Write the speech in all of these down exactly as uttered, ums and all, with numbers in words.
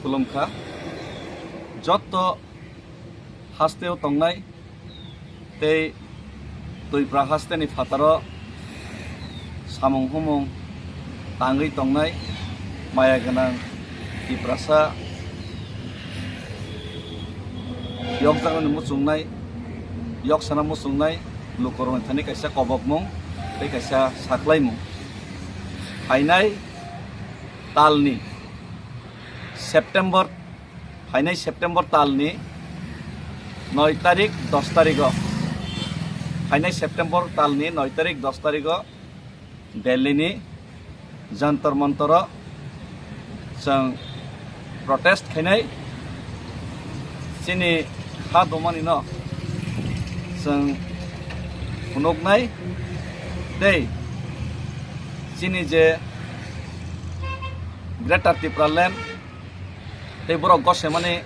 Khulumkha. Jotto hasteo tongnai tei Twipra hasteni phataro samung humung tangwi tongnai maya gwnang Tiprasa yokjaknani muchungnai, yoksana muchungnai lukurokni thani kaisa kobokmung tei kaisa saklaimung. Phainai talni September, phainai September talni noi tarik, dos tarigo, phainai September talni noi tarik, dos tarigo Delhi ni Jantar Mantaro chwng protest khainai, chini kha dumani no chwng phunuknai tei chini je Greater Tipraland tei borok gosemani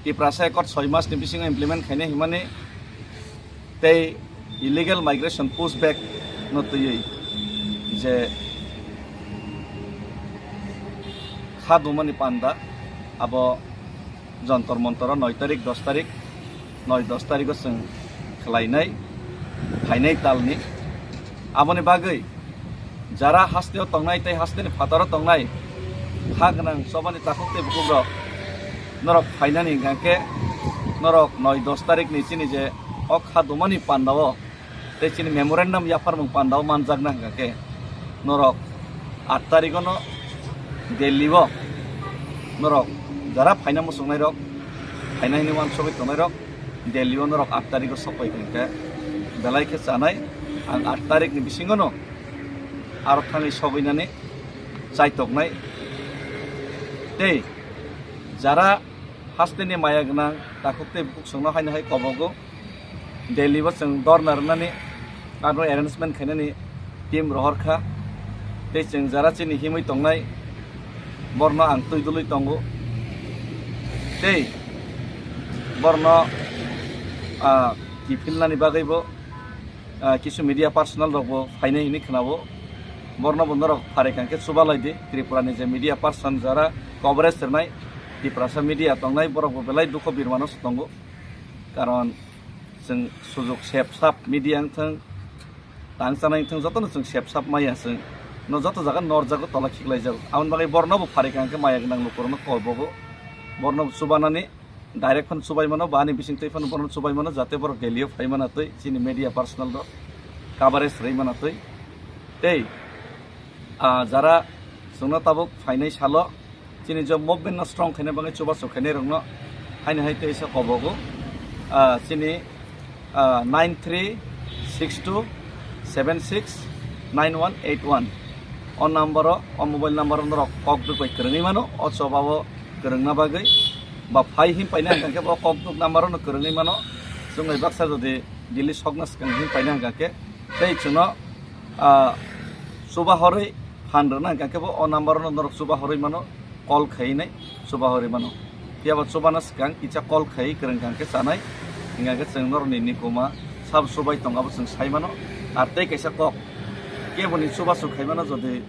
Tiprasa Accord soi mas ni bisingo implement khainai himani tei illegal migration pushback no twiwi je kha dumani panda abo Jantar Mantaro noi tarik, dos tarik, noi dos tarigo chwng khlainai, phainai talni. Aboni bagwi jara hasteo tongnai tei hasteni phataro tongnai kha gwnang chobani takhuk tei bukhukrok norok phainani hwnkha khe norok noi dos tarikni chini je o kha dumani pandao tei chini memorandum yapharmung pandao manjakna hwnkha khe norok aat tarigono Delhi o norok jara phaina muchungnairok, phaina hwnwi uansugwi tongnairok Delhi o norok aat tarigo sokpai hwnkhe belai khe chanai. Ang aat tarikni bisingono aro thangwi sogwinani chaitoknai. Tei jara hasteni maya gwnang takhuk tei bukhuk chwngno haino hai kobogo Delhi o chwng dorna rwnani aro arrangement khainani team rohor kha. Tei chwng jara chini himwi tongnai borno ang twi dului tongo. Tei borno, ah, kiphilnani bagwibo ah, kisu media personal rokbo phainai hinwi khwnao. Borno bo norok pharikha khe chubalai di. Tripura ni je media person jara coverage rwnai, Tiprasa media tongnai, borok bo belai dukho birmano se tongo. Karon chwng sujuk sep sap media wngthang, tang chanai wngthang, jotono chwng sep sap maya chwng. No joto jaga norjago, tola khiklaijago. Aboni bagwi borno bo pharikha khe maya gwnang lukurokno kobogo. Borno bo chubanani direct phano chubai mano, ba ani bising twi phano borno chubai mano, jate borok Delhi o phai mana twi, chini media personal rok coverage rwi mana twi. Tei, ah, jara chwngno tabuk phainai salo chini je movement no strong khaina bagwi chubachu khainai rokno haino hai tei sa kobogo, ah, chini ah, nine three six two seven six nine one eight one. O number o, o mobile number o norok kok duk bai kwrwngwi mano, o choba o kwrwngna bagwi. Ba phai him paina hwnkha khe bo kok duk number o no kwrwngwi mano. Chwng bai baksa jodi Delhi sokna swkang him paina hwnkha khe tei chwngno, ah, chuba horwi phan rwna hwnkha khe bo o number o no norok chuba horwi mano. Call khainai chuba horwi mano. Phiya ba chubana swkang kisa call khai kwrwng kha khe chanai, hingkha khe chwng norokni nikuma sabo chubai tongo abo chwng sai mano. Ar tei kaisa kok, keboni chubachu khai mano, jodi,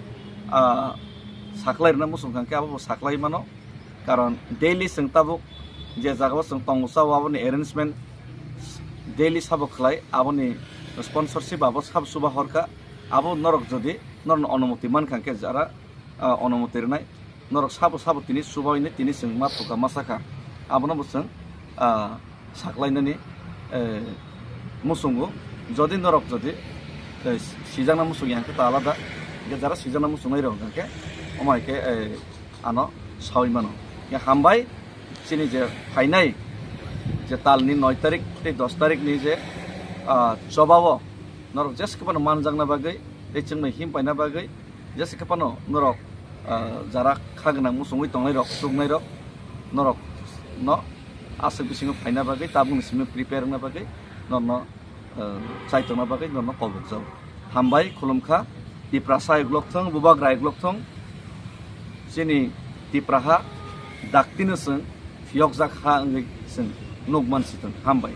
ah, saklai rwna muchung kha khe abo bo saklai mano. Karon daily chwng tabuk je jaga o chwng tongo chao aboni arrangement daily sabo khlai, aboni sponsorship abo sabo chuba hor kha. Abo norok jodi norokni onumoti man kha khe jara ah, onumoti rwnai. Norok sabo sabo tini chubawi nai, tini chwng ma thokha ma sakha. Abono bo chwng, ah, saklainani, eh, muchungo. Jodi norok jodi, eh, sijakna muchung ya hwnkhe ta alada. Hwnkhe jara sijakna muchungnai rok hwnkhe omo hai khe, eh, ano sawi mano. Ya hambai chini je phainai je talni noi tarik tei dos tarikni je, ah, chobao norok jesa khe phano manjakna bagwi tei chwngno him paina bagwi jesa khe phano norok, ah, jara kha gwnang muchungwi tongnai rok, chuknai rok, norok no aswk bisingo phaina bagwi, tabukni simi prepare wngna bagwi norno, ah, chaitokna bagwi norno kobokjago. Hambai khulumkha, Tiprasa uklok thung, Bubagra uklok thung, chini Tipraha daktino chwng phiyokjak ha wngwi chwng nukman si thung. Hambai.